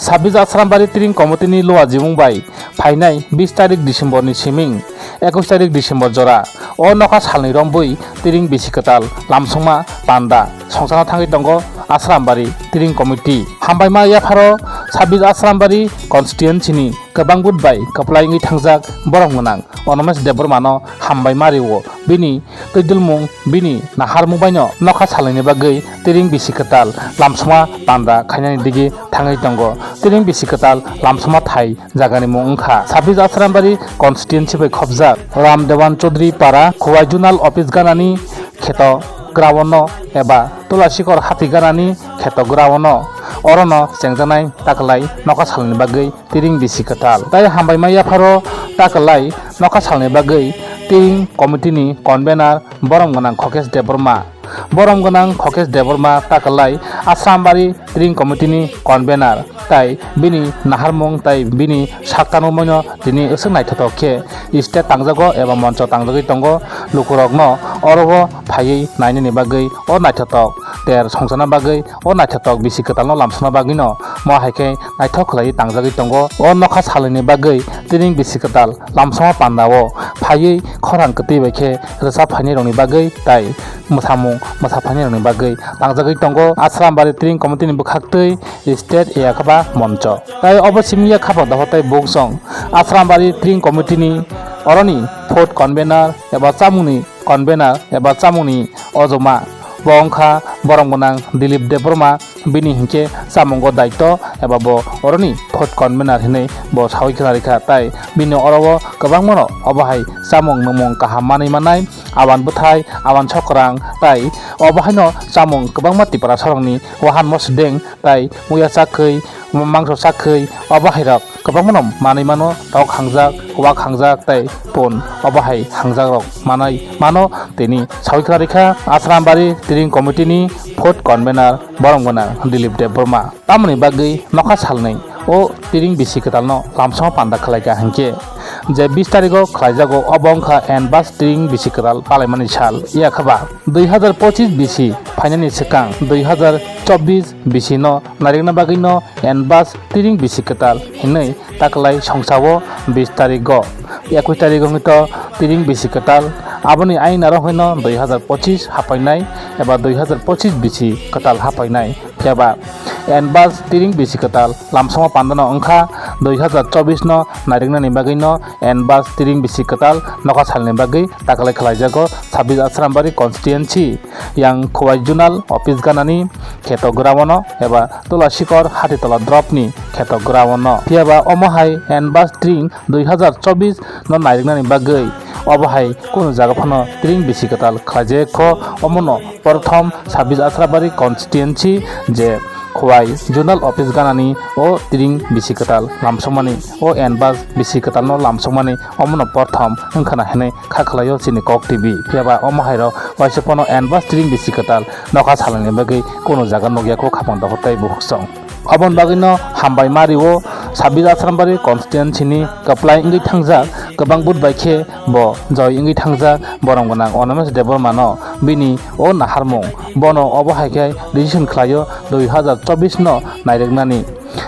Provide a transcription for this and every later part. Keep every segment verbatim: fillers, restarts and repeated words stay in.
Sabis Asrambari Tring Committee ni luajimung bai phainai bis tarik December ni siming ekush tarik December jora o nokha salni rombwi Tring bisi kwtal lamsongma panda songchana thangwi tongo Asrambari Tring Committee. Hambaima yapharo Sabis Asrambari constituency ni kwbang vote bai kwplai wngwi thangjak borom gwnang Onomesh Debbarma no hambai ma rio. Bini twidulmung, bini naharmung baino nokha salnini bagwi Tring bisi kwtal lamsongma panda khainani digi thangwi tongo. Tring bisi kwtal lamsongma thai jagani mung wngkha Sabis Asrambari constituency bai khopjak Ram Dewan Chaudhary Para, Khowai Zonal Office ganani kheto ground no eba Tulasikor hati ganani kheto ground no. Orono chengjaknai taklai nokha salnini bagwi Tring bisi kwtal. Tai hambaima yapharo taklai nokha salni bagwi Tring committee ni convener borom gwnang Khokesh Debbarma. Borom gwnang Khokesh Debbarma taklai Asrambari Tring committee ni convener. Tai bini naharmung tai bini saktanungmano tini aswk naithothok khe stage tangjago eba moncho tangjagwi tongo. Lukurokno oro o phaiwi nainani bagwi o naithothok ter songchana bagwi o naithothok bisi kwtalno lamsokna bagwino mo hai khe naithok khlaiwi tangjagwi tongo. O nokha salnini bagwi Tring bisi kwtal lamsongma pandao phaiwi khorang kwtwi bai khe rwchap phainairokni bagwi tai mwsamung mwsa phainairokni bagwi tangjagwi tongo Asrambari Tring Committee ni bwkhaktwi stage yakhaba moncho. Tai obo simi yakha pho dohor tai buksong Asrambari Tring Committee ni oroni food convener eba chamungni convener eba chamungni ojoma. Bo wngkha borom gwnang Dilip Debbarma, bini hinkhe chamungo daityo eba bo oroni food convener hinwi bo sawi khna rikha, tai bini oro o kwbangmano obo hai chamung nwngmung kaham manwi manai, awan bwthai, awan sokrang, tai obo haino chamung kwbangma Tiprasarokni wahan mosodeng tai muya chakhwi, mangso chakhwi, obo hairok kwbangmano manwi mano, tok hangjak, kwak hangjak tai pun obo hai hangjakrok manwi mano. Tini sawi khna rikha Asrambari Tring Committee ni food convener borom gwnang Dilip Debbarma. Tamoni bagwi nokha salnwi o Tring bisi kwtalno lamsongo panda khlaikha hinkhe je bis tarigo khlaijago, obo wngkha N Bas Tring bisi kwtal palaimani sal. Yakhaba dui hazar pochis bisi phainani swkang dui hazar chobbish bisi no nairikna bagwi no N Bas Tring bisi kwtal hinwi taklai songchao bis tarigo. Ekush tarigo wngwi to Tring bisi kwtal, aboni ain aro hwino dui hazar pochis hapainai eba dui hazar pochis bisi kwtal hapainai. Phiya ba N Bas Tring bisi kwtal lamsongo pandano wngkha dui hazar chobbish no nairiknani bagwi no N Bas Tring bisi kwtal nokha salni bagwi taklai khlaijago Sabis Asrambari constituency yang Khowai Zonal Office ganani kheto ground o eba Tulasikor Hatitola drop ni kheto ground o. Phiya ba omo hai N Bas Tring dui hazar chobbish no nairiknani bagwi obo hai kunu jaga phano Tring bisi kwtal khlaijak kho, omono prothom Sabis Asrambari constituency je Khowai Zonal Office ganani o Tring bisi kwtal lamsokmani, o N Bas bisi kwtalno lamsokmani omono prothom wngkhana hinwi kha khlaio chini Kok T V. Phiya ba omo hairok waisa phano N Bas Tring bisi kwtal nokha salnani bagwi kunu jaga nukya kho khapang dohor tai bukhuk song. Oboni bagwino hambai ma rio Sabis Asrambari constituency ni kwplai wngwi thangjak, kwbang vote bai khe bo joi wngwi thangjak borom gwnang Onomesh Debbarma no. Bini o naharmung bono obo hai khe decision khlaio dui hazar chobbish no nairiknani.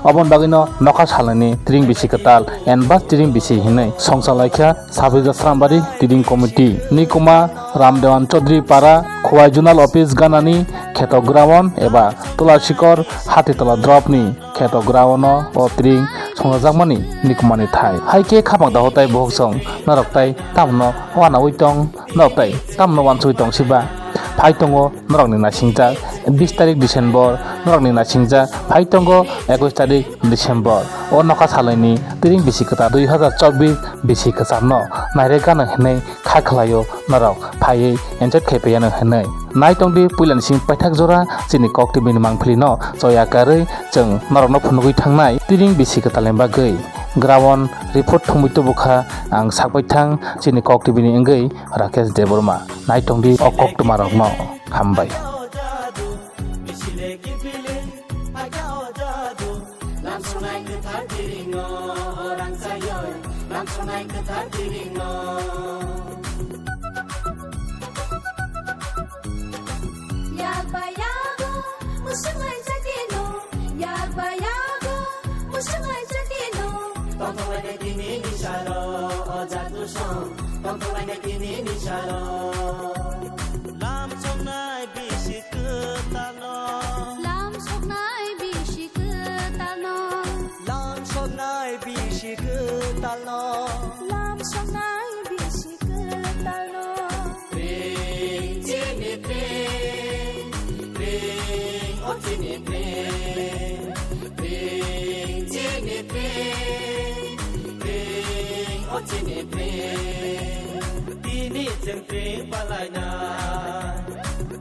Oboni bagwino nokha salnani Tring bisi kwtal, N Bas Tring bisi hinwi songchalaikha Sabis Asrambari Tring Committee. Nikuma Ramdewan Chaudhary Para, Khowai Zonal Office ganani kheto ground eba Tulasikor Hatitola drop ni kheto ground no o Tring songchajakmani nikumani thai. Hai khe khapang dohor tai bukhuk song norok tai tamno wanaui tong, norok tai tamno wansugwi tong siba? Phai tongo norokni naisingjak bis tarik December, norokni naisingjak phai tongo ekush tarik December. O nokha salnani Tring bisi kwtal dui hazar chobbish bisi kwcharno nairwk gano hinwi kha khlaio norok phaiwi enjoy khai phaiano hinwi. Naitongdi puilani simi paithak jora chini Kok T V ni mangpili no choya karwi chwng norokno phunugwi thangnai Tring bisi kwtalni bagwi. Ground report thumwi tubukha ang sakbai thang chini Kok T V ni wngwi Rakesh Debbarma. Naitongdi o koktwmarokno. Hambai. Lamsonai kwthar tiringo, rangchayo, lamsonai kwthar tiringo. Yakba yago, musubai chakeno, yakba yago, Tongthoknai tini ni salo, o jadu song, tongthoknai tini ni salo. Lam songnai bisi kwtal no. Lam soknai bisi kwtal no. Lam songnai bisi kwtal no. Lam soknai bisi kwtal no. Pring chini pring, pring o chini pring, pring chini pring, pring o chini pring. Tini chwng pring palaina.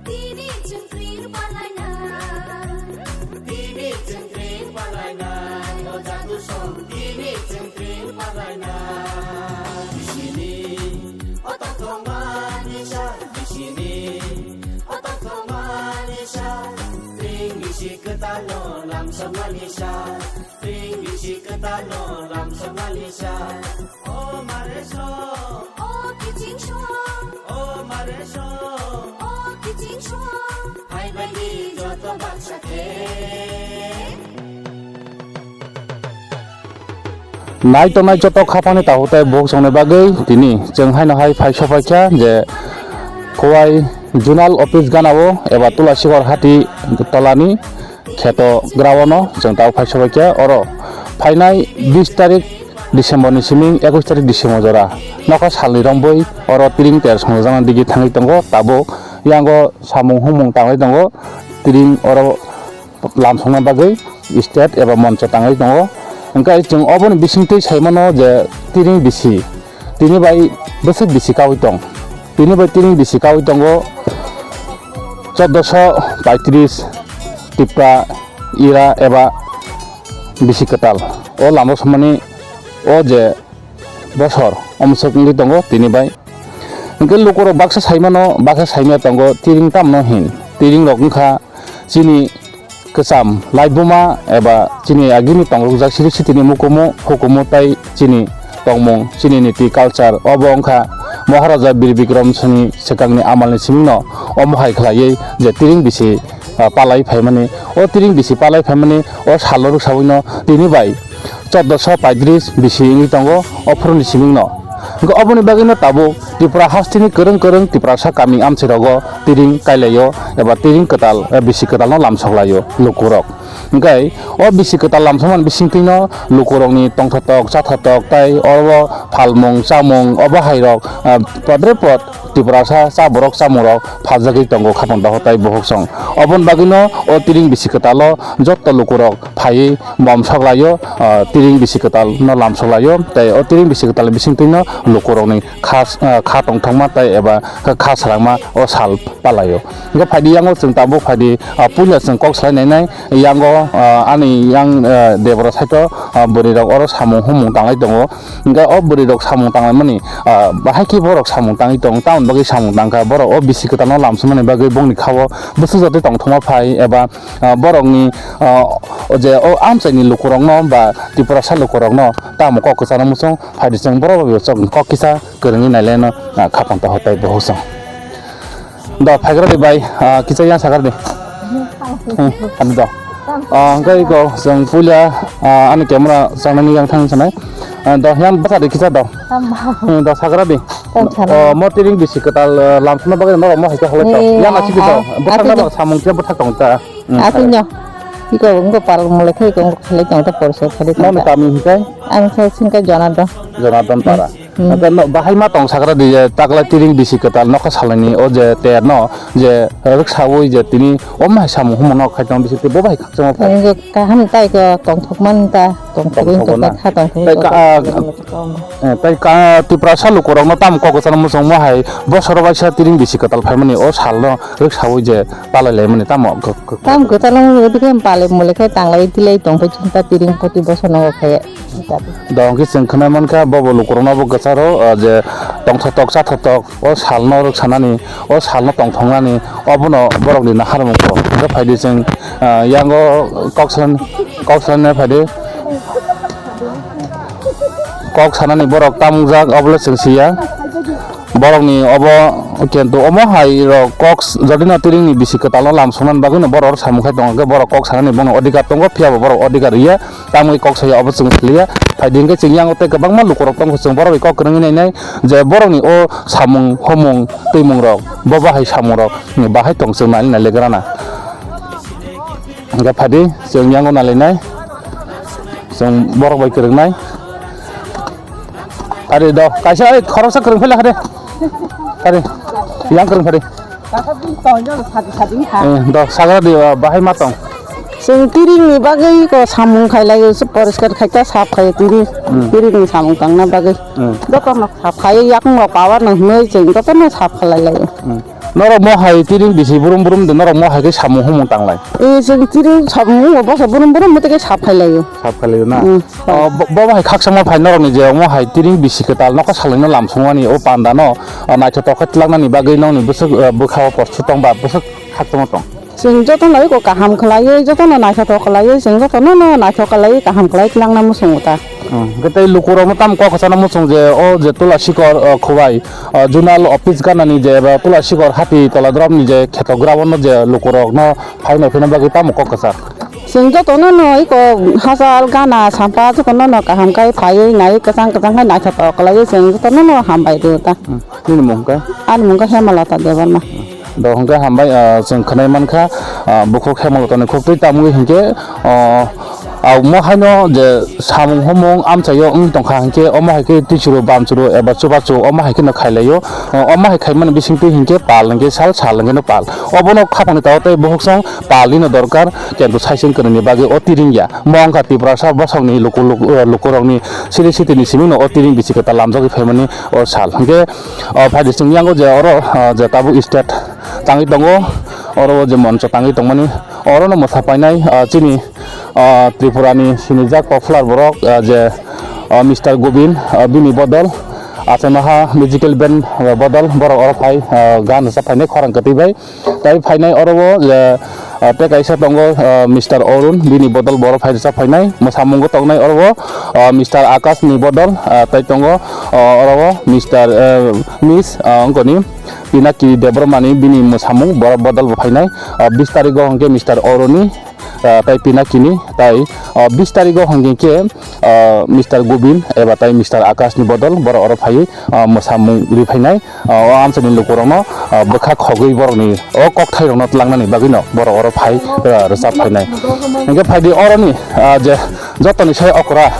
Tini chwng pring palaina. Tini chwng pring palaina. O jadu song tini chwng pring palaina. Bisini o tongthok manisa. Bisini o tongthok manisa. Pring bisi kwtal no lam song manisa. Pring bisi kwtal no lam song manisa. O mare song. O kiching song. O mare song. O kiching song. Hai bai di joto baksa khe. Nai tongnai joto khapangni tahu tei bukhuk songni bagwi tini chwng haino hai phai sopaikha je Khowai Zonal Office ganao eba Tulasikor Hati tolani kheto ground-o chwng tabuk phai sobaikha. Oro phainai bis tarik December ni simi ekush tarik December jora nokha salni rombwi oro tiring ter songjaknai digi thangwi tongo. Tabuk yango samung humung tangwi tongo, tiring oro lam songna bagwi stage eba moncho tangwi tongo. Hwnkhe chwng oboni bisingtwi sai mano je tiring bisi, tini bai bwswk bisi kaui tong, tini bai tiring bisi kaui tongo choddoso paitris Tipra ira eba bisi kwtal. O lama somani o je bosor omsok wngwi tongo tini bai. Hwnkhe lukurok baksa sai mano, baksa sai maya tongo, tiring tamno hin. Tiring rok wngkha chini kwcham laibuma eba chini agini tongrokjak siri sitini mukumu, hukumu tei chini tongmung, chini niti culture. Obo wngkha Maharaja Bir Bikram Singh swkangni amalni simingno omo hai khlaiwi je tiring bisi, ah, palai phaimani. O tiring bisi palai phaimani o salo rwksawino tini bai choddoso paitris bisi wngwi tongo o phuruni simingno. Hwnkhe oboni bagwino tabuk Tripura hasteni kwrwng kwrwng Tiprasa kami amchairogo tiring kailaio eba tiring kwtal, eh, bisi kwtalno lamsoklaio lukurok. Hwnkhe o bisi kwtal lamsokmani bisingtwino lukurokni tongthotok chathotok tei oro phalmung chamung obo hairok, eh, podre pod Tiprasa cha borok chamungrok phaljagwi tongo khapang dohor tei bohok song. Oboni bagwino o tiring bisi kwtalo jotto lukurok phaiwi bom soklaio, ah, tiring bisi kwtalno lam soklaio, tei o tiring bisi kwtalni bisingtwino lukurokni kha, ah, kha tongthokma tei eba kha salangma o sal palaio. Hwnkhe phaidi yango chwng tabuk phaidi, ah, puila chwng kok salai nainai yango, ah, ani yang, ah, debra side o, ah, bwrwi rok oro samung humung tanglai tongo. Hwnkhe o bwrwi rok samung tanglaimani, ah, bahai khe borok samung tangwi tongo, tamoni bagwi samung tangkha borok o bisi kwtalno lamsoknani bagwi bongni khao bwswk jotoi tongthokma phai eba, ah, borokni, ah, o je o amchaini lukurokno ba Tiprasa lukurokno tamo kok kwchangno muchung phaidi chwng borok rok kok kisa kwrwngwi nailaino, ah, khapang tohor tei bohok chwng. Do, phaikra di bai, ah, kisa yang sakar di. Hmm, ano do. Ah, hwnkhe iko, chwng puila, ah, ani camera changnani yang thang sanai. Ah, do, yang bwsa di kisa do. Hmm, do, sakra di. Oh, mo tiring bisi kwtal, ah, lamsokna bagwi norok mo hai khe holoi tong. Eh, yang asi kisa, ah, bwthakna bagwi samung kisa bwthak tong ta. Hmm, aswkno. Iko wngkha parak mulai khe iko wngkha khalai tong ta porso khalai tong ta. Nokni kami hwnkhe? Ang khe singkha Jonadon. Jonadon para. Hmm. Hwnkhe no bahai ma tong sakra di je taklai tiring bisi kwtal nokha salani o je ter no je rwksaui je tini o mai samung humung no khai tong bisi bo bai khakchangma phai. Ang khe kaham tai ko tongthok man ta tongthok. Tongthok wngkha na. Kha tongthok. Tai ka, ah, eh, tai ka Tiprasa lukurokno tamo kok kwchangno muchungma hai bosoro waisa tiring bisi kwtal phaimani o salno rwksaui je palai laimani tamo. Tam kwtal wng wngwi khe palai mulai khe tanglai tilai tong phai chwng ta tiring poti bosor no khe. Do hwnkhe chwng khwnai mankha bobo lukurokno bo kwcharo, ah, je tongthotok chathotok o salno rwksanani, o salno tongthoknani obono borokni naharmung kok. Hwnkhe phaidi chwng, ah, yango kok san, kok sanai phaidi. Kok sanani borok tamungjak, obo le chwng siya. Borokni obo Kintu omo hai rok kok s-, jodi no tiring ni bisi kwtal no lam songna bagwi no borok samung khai tongo, hwnkhe borok kok sanani bono odhikar tongo, phiya bo borok odhikar rwya, tamwi kok saya obo chwng sliya. Phaidi hwnkhe chwng yango tei kwbangma luku rok tongkha, chwng borok bai kok kwrwngwi nainai je borok ni o samung homung twimung rok bo bahai samung rok bahai tong chwng nai nai le grana. Hwnkhe phaidi chwng yango nalainai, chwng borok bai kwrwngnai. Ari do, kaisa oi khoroksa kwrwng phai lakha de. Ari, yang kwrwng phai de. Eh, do, sagra di, ah, bahai ma tong. Chwng tiring ni bagwi ko samung khai lai, se poriskar khai ta sap khai tiring. Hmm. Tiring ni samung tangna bagwi. Hmm. Joto no sap khai, yakung rok power no hwnwi chwng joto no sap khalai lai. Hmm. Norok mo hai tiring bisi brum brum de, norok mo hai khe samung humung tanglai. E, chwng tiring samung bo se brum brum mate khe sap khai lai. Sap khai lai na. Hmm. O, bo, bo hai khaksa mo phai norok ni je mo hai tiring bisi kwtal nokha salai no lam songmani o panda no, o naithotok khe twlangna ni bagwi nokni bwswk, eh, bwkha o post tong ba bwswk khaksa mo tong. Chwng joto no eko kaham khlaiwi, joto no naithotok khlaiwi, chwng joto no, no naithok khlaiwi, kaham khlaiwi twlangna muchungo ta. Hmm, hwnkhe tei lukurokno tamo kok kwchangna muchung je, o je Tula Sikor, o, Khowai, o, zonal office ganani je, eba Tula Sikor hati tola dropni je kheto ground-o je lukurokno phainai phina bagwi tamo kok kwchak? Chwng jotono no eko hachal gana sampa jotono no kaham khe phaiwi naiwi kwchang kwchang khe naithotok khlaiwi chwng jotono no hambai rw ta. Hmm, nini mung khe? Ani mung khe Hemalata Debbarma. Do hwnkhe hambai, ah, chwng khwnai mankha, ah, bukhuk Hemalotani khuktwi tamwi hinkhe, ah, ah, omo haino je samung humung amchaio wng tongkha hinkhe omo hai khe tisuru bamsuru eba chubachu omo hai kheno khailaio, ah, omo hai khaimani bisingtwi hinkhe pal hinkhe sal, sal hinkhe no pal. Obono khapangni tago tei bukhuk song palni no dorkar, kintu saichung kwnwini bagwi o tiring ya. Mo wngkha Tiprasa bosongni luku, luku, lukurokni siri sitini simi no o tiring bisi kwtal lamjagwi phaimani o sal. Hinkhe o phaidi chwng yango je oro, ah, je tabuk state tangwi tongo, oro o je moncho tangwi tongmani, oro no mwsa painai, ah, chini, ah, Tripura ni sinijak popular borok, ah, je, ah, Mister Gobin, ah, bini bodol achaimaha musical band, ah, bodol borok oro phai, ah, gan rwchap phainai khorang kwtwi bai. Tai phainai oro o je, ah, tei kaisa tongo, ah, Mister Arun, bini bodol bo oro phai rwchap phainai. Mwsamungo tongnai oro o, ah, Mister Akash ni bodol, ah, tai tongo, ah, oro o Mister, ah, Miss, ah, wngkoni Pinaki Debbarma ni bini mwsamung borok bodol bo phainai. Ah, bis tarik o hwnkhe Mister Arun ni, ah, tai Pinaki ni, tai, ah, bis tarik o hwnkhe khe, ah, Mister Gobin eba tai Mister Akash ni bodol borok oro phaiwi, ah, mwsamung ri phainai. Ah, o amchaini lukurokno, ah, bwkha khogwi borokni o kokthairokno twlangnani bagwino borok oro phai, ah, rwchap phainai. Hinkhe phaidi oroni, ah, je jotoni sai okra,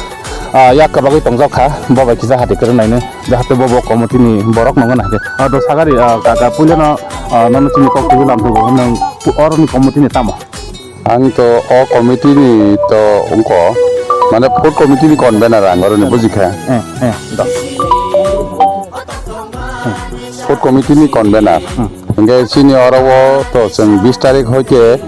ah, yak kwbagwi tongjak kha, bo bai kisa hati kwrwng nainwi, jahate bo bo committee ni borok nangna hinkhe. Ah, do sagari, ah, kaka puilano, ah, nono chini kok twiwi lamthugo, nwng oroni committee ni tamo? Ang to o committee ni to wngkha, mane food committee ni convener ang oroni, bujikha. Eh, eh, do. Food committee ni convener. Hmm. Hingke chini oro o to chwng bis tarik hoite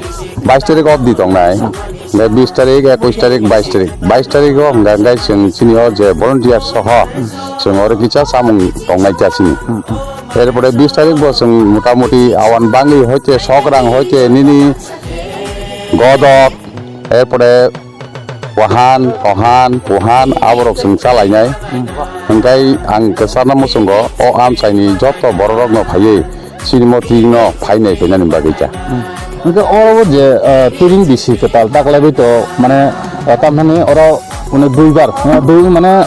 bais tarik obdi tongnai. Hmm. Hingke bis tarik, ekwis tarik, bais tarik. Bais tarik o hingke, hingke chwng chini o je volunteer soho, hmm, chwng oro kisa chamung tongnai ta chini. Hmm, hmm. Erpore bis tarik bo chwng motamuti awan bangwi hoite sokrang hoite nini godok, erpore wahan, tohan, puhan, aborok chwng chalainai. Hmm. Hingke ang kwchana muchungo o amchaini joto bororokno phaiwi chini mo twi no phainai phainani bagwi ta. Hmm. Hingke oro je, ah, tiring bisi kwtal taklaibai to, mane, ah, tamhani oro mane duibar, ah, dui mane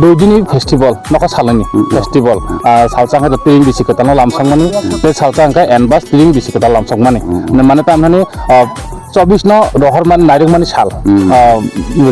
dui dini festival, nokha salani, hmm, festival. Ah, salsa hingke to tiring bisi kwtal no lamsokmani, hmm, tei salsa hingke enbas tiring bisi kwtal lamsokmani. Hmm. Mane tamhani, ah, chobis no rohor man nairok mani sal, hmm, ah,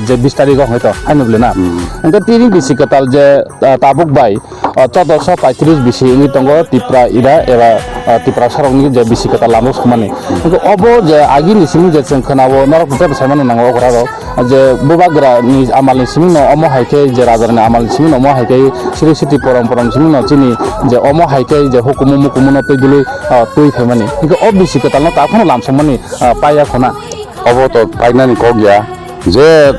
je bis tarik o hoi to, haino bole na. Hmm. Hingke tiring bisi kwtal je, ah, tabuk bai, ah, chodosho paitris bisi wngwi tongo Tipra ira eba, ah, Tiprasarokni je bisi kwtal lama sokmani. Hingke obo je agini simi je chwng khwnao norok je bwsai mano nango okra rok je bubagra ni amal ni simi no omo hai khe je raja ni amal ni simi no omo hai khe siri siti porom porom simi no chini je omo hai khe je hukumu mukumu no twi dului, ah, twi phaimani. Hingke o bisi kwtal no ta phano lamsokmani, ah, paiya khuna. Obo to painani kok ya, je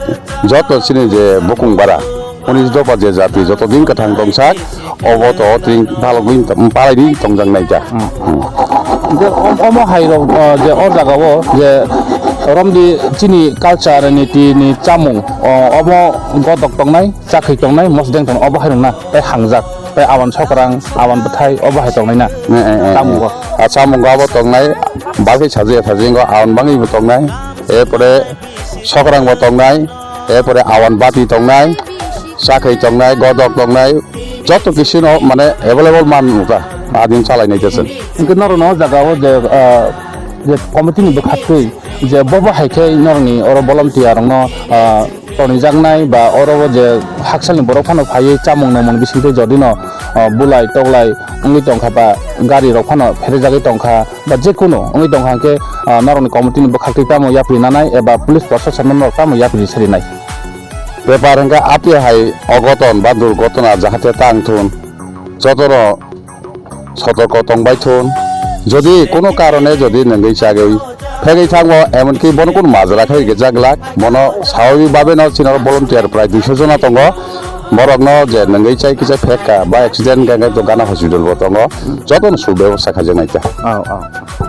joto chini je bukung bara, unis dopha je jati joto din kwthang tongsak, obo to tring palogwi palai di tongjak nai ja. Hmm. Hmm. Je om-, omo hai rok, ah, je o jaga o je romdi chini culture niti ni chamung, o, omo godok tongnai, chakhwi tongnai, mosdeng tongnai, obo hai rok na tei hangjak. Tei awan sokrang, awan bwthai, obo hai tongnai na? Eh, eh, eh, eh. Tamungo. Ah, chamungo abo tongnai, bagwi sajaya sajingo awan bangwi bo tongnai, erpore sokrang bo tongnai, erpore awan bati tongnai, chakhwi tongnai, godok tongnai, joto kisino mane available man nukha, adin chalai nai tese. Hwnkhe norokno o jaga o je, ah, je committee ni bwkhaktwi je bobo hai khe norokni oro volunteer rokno, ah, tonijaknai ba oro o je haksalni borok phano phaiwi chamung nangmung bisingtwi jodi no, ah, bulai toklai wngwi tongkha ba gari rok phano pherejagwi tongkha ba je kunu wngwi tongkha hwnkhe, ah, norokni committee ni bwkhaktwi tamo yapri nanai eba police proshashan no norok tamo yapri serinai. Bepar hwnkhe api hai ogoton ba durgotona jahate tang thun jotono sotorko tongbai thun. Jodi kono karone jodi nungwi chagwi phegwi thango, emonki bono kun majra khai gejak glak, bono swabhabik bhabe no chini oro volunteer prai duiso jona tongo, borokno je nungwi chai kisa phekka ba accident hwnkhe to gana hospital bo tongo, jotono subebostha khaijaknai kha. Oh, oh.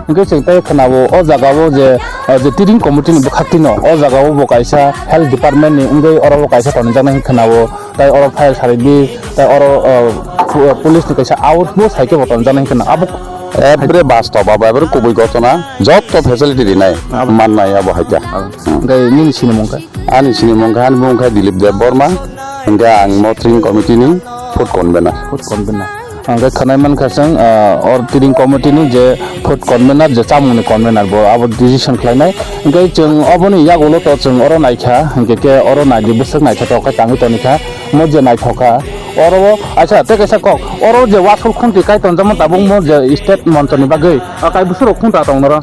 Hwnkhe chwng tei khwnabo o jaga o je, eh, je tiring committee ni bwkhaktwi no o jaga o bo kaisa health department ni wngwi oro bo kaisa tonijaknai hwnkhe khwnabo. Tai oro fire sari di, tai oro, uh, pu-, police ni kaisa outpost hai khe bo tonjaknai hwnkhe na abo. Ebre bastop abo, ebre kubui gotona, joto facility rinai, abo. Mannai abo hai khe. Abo. Hmm. Hwnkhe nini sinimung khe? Ani sinimung khe, ani mung khe Dilip Deb Borma, hwnkhe ang Motring Committee ni food convener. Food convener. Ang khe khwnai mankha chwng, ah, or tiring committee ni je food convener, je chamung ni convener bo abo decision khlainai. Hwnkhe chwng oboni yagulo to chwng oro naikha, hwnkhe khe oro naidi bwswk naithotok khe tangwi tonikha, mo je naithokha. Oro o, acha, tei kaisa kok, oro je wasol khunti kai tonjakma tabuk mo je state moncho ni bagwi, ah, kai bwswk rok khunta tong noro?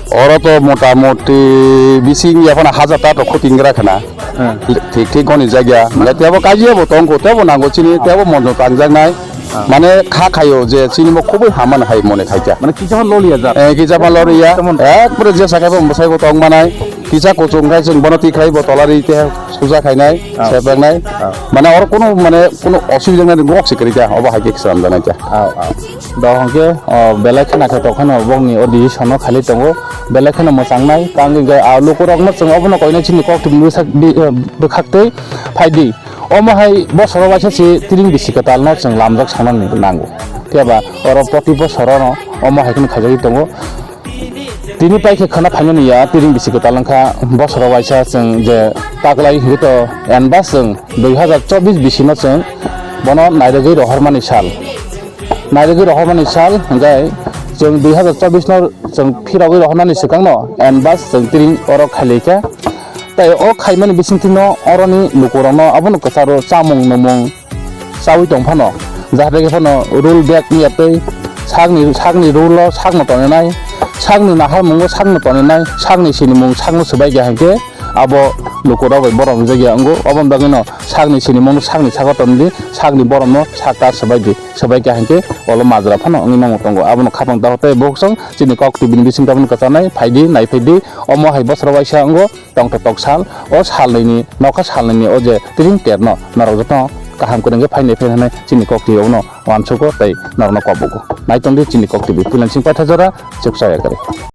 Oro to mota moti bising yaphano hajar ta to khuti wngwi rakhana. Hmm. Thik thik goni jagya. Hwnkhe tebo kajiya bo tongkho, tebo nango chini, tebo moncho tangjaknai. Ah. Mane kha khaio je chini bo khoboi hamano hai mone khaikha. Mane kisa phan loliya jak. Eh, kisa phan loliya. Temon. Ekbare je sakha bo bwsai bo tong manai. Kisa kuchung khai chwng bono tikhlai bo tolari te suja khainai, ah, sepeknai. Ah. Mane oro kono mane kono osubida nai gok se kwrwi kha, obo hai khe swnam janai kha. Ah, ah. Do hwnkhe, o, belai kheno naithotok kheno bokni o decision no khailai tongo. Belai kheno mwchangnai. Tangwi hwnkhe, ah, lukurokno chwng obono koinai chini kok twi bwsak-, bi-, eh, bwkhaktwi phaidi. Omo hai bosoro waisa se tiring bisi kwtalno chwng lamjak sanani nango. Phiya ba oro proti bosorono omo hai kheno khaijagwi tongo. Tini pai khe khwna phainani ya, tiring bisi kwtal wngkha. Bosoro waisa chwng je taklai hwnkhe to enba chwng dui hazar chobbish bisino chwng bono nairwgwi rohormani sal. Nairwgwi rohormani sal hwnkhe chwng dui hazar chobbish no chwng phirogwi rohornani swkangno enba chwng tiring oro khailaikha. Tai o khaimani bisingtwino oroni lukurokno abono kwcharo chamung nungmung chawi tong phano, jahate khe phano rule bag wngya tei sakni, sakni rule o sakno toninai, sakni naharmungo sakno toninai, sakni sinimung sakno swbaikha hinkhe abo lukurok bai borom wngjakya wngo. Oboni bagwino sakni sinimungno sakni saka tonidi, sakni boromno sakta swbaidi, swbaikha hinkhe olo majra phano wngwi mangwi tongo. Abono khapang daho tei boksong chini Kok T V ni bisingo abono kwcharnai, phaidi, naiphaidi, omo hai bosoro waisa wngo. Tongthok tok sal, o salnwini, nokha salnwini o je tiring terno norok jotono kaham kwrwngkhe phainai phainai hinwi chini Kok T V abono uansugo tei norokno kobogo. Naitongdi chini Kok T V, Puilansing Paitha jora, Chukchaya kwrwi.